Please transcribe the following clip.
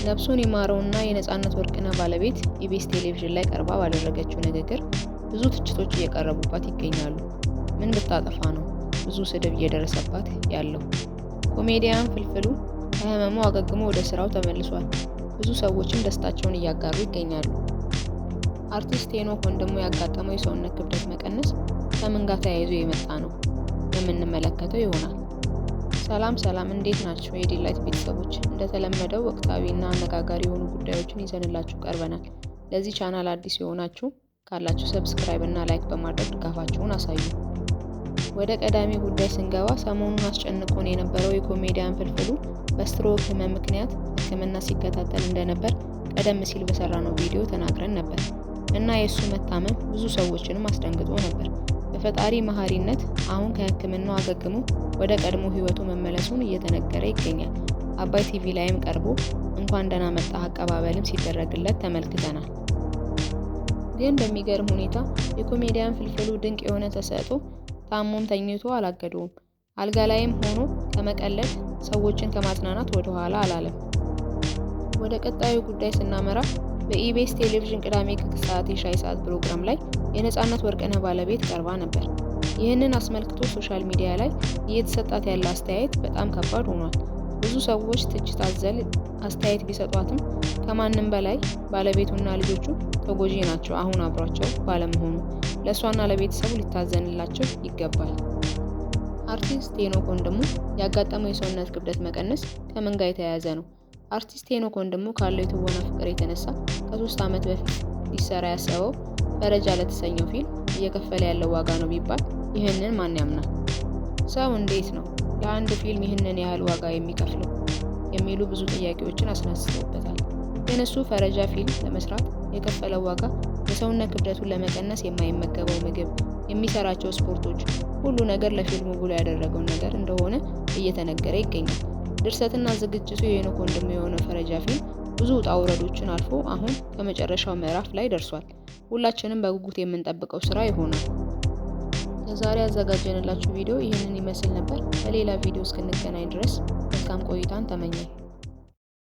ነፍሱን ይማረውና የነጻነት ወርቅነህ ባለቤት ኢቢኤስ ቴሌቪዥን ላይ ቀርባ ባደረገችው ንግግር ብዙ ትችቶች እየቀረቡባት ይገኛሉ። ምን ብታጠፋ ነው ብዙ ስድብ እየደረሰባት ያለው? ኮሜዲያን ፍልፍሉ ከህመሙ አገግሞ ወደ ስራው ተመልሷል። ብዙ ሰዎችም ደስታቸውን እያጋሩ ይገኛሉ። አርቲስት ሄኖክ ወንድሙ ያጋጠመው የሰውነት ክብደት መቀነስ ከምን ጋር ተያይዞ የመጣ ነው? የምንመለከተው ይሆናል። ሰላም ሰላም፣ እንዴት ናችሁ የዲላይት ቤተሰቦች? እንደተለመደው ወቅታዊና አነጋጋሪ የሆኑ ጉዳዮችን ይዘንላችሁ ቀርበናል። ለዚህ ቻናል አዲስ የሆናችሁ ካላችሁ subscribe እና like በማድረግ ድጋፋችሁን አሳዩ። ወደ ቀዳሚ ጉዳይ ስንገባ ሰሞኑን አስጨንቆን የነበረው የኮሜዲያን ፍልፍሉ በስትሮክ ህመም ምክንያት ሕክምና ሲከታተል እንደነበር ቀደም ሲል በሰራነው ቪዲዮ ተናግረን ነበር እና የእሱ መታመም ብዙ ሰዎችንም አስደንግጦ ነበር። በፈጣሪ መሀሪነት አሁን ከሕክምናው አገግሞ ወደ ቀድሞ ህይወቱ መመለሱን እየተነገረ ይገኛል። አባይ ቲቪ ላይም ቀርቦ እንኳን ደህና መጣህ አቀባበልም ሲደረግለት ተመልክተናል። ግን በሚገርም ሁኔታ የኮሜዲያን ፍልፍሉ ድንቅ የሆነ ተሰጥኦ ታሞም ተኝቶ አላገደውም። አልጋ ላይም ሆኖ ከመቀለድ ሰዎችን ከማጽናናት ወደ ኋላ አላለም። ወደ ቀጣዩ ጉዳይ ስናመራ በኢቢኤስ ቴሌቪዥን ቅዳሜ ከሰዓት የሻይ ሰዓት ፕሮግራም ላይ የነጻነት ወርቅነህ ባለቤት ቀርባ ነበር። ይህንን አስመልክቶ social media ላይ እየተሰጣት ያለ አስተያየት በጣም ከባድ ሆኗል። ብዙ ሰዎች ትችት አዘል አስተያየት ቢሰጧትም ከማንም በላይ ባለቤቱና ልጆቹ ተጎጂ ናቸው። አሁን አብሯቸው ባለመሆኑ ለእሷና ለቤተሰቡ ሊታዘንላቸው ይገባል። አርቲስት ሄኖክ ወንድሙ ያጋጠመው የሰውነት ክብደት መቀነስ ከምን ጋር የተያያዘ ነው? አርቲስት ሄኖክ ወንድሙ ካለው የትወና ፍቅር የተነሳ ከ3 ዓመት በፊት ሊሰራ ያሰበው ፈረጃ ለተሰኘው ፊልም እየከፈለ ያለው ዋጋ ነው ቢባል ይህንን ማን ያምናል? ሰው እንዴት ነው ለአንድ ፊልም ይህንን ያህል ዋጋ የሚከፍለው? የሚሉ ብዙ ጥያቄዎችን አስነስተውበታል። ግን እሱ ፈረጃ ፊልም ለመስራት የከፈለው ዋጋ የሰውነት ክብደቱን ለመቀነስ የማይመገበው ምግብ፣ የሚሰራቸው ስፖርቶች፣ ሁሉ ነገር ለፊልሙ ብሎ ያደረገው ነገር እንደሆነ እየተነገረ ይገኛል። ድርሰትና ዝግጅቱ የሄኖክ ወንድሙ የሆነው ፈረጃ ፊልም ብዙ ውጣ ውረዶችን አልፎ አሁን ከመጨረሻው ምዕራፍ ላይ ደርሷል። ሁላችንም በጉጉት የምንጠብቀው ስራ ይሆናል። ለዛሬ ያዘጋጀንላችሁ ቪዲዮ ይህንን ይመስል ነበር። በሌላ ቪዲዮ እስክንገናኝ ድረስ መልካም ቆይታን ተመኘን።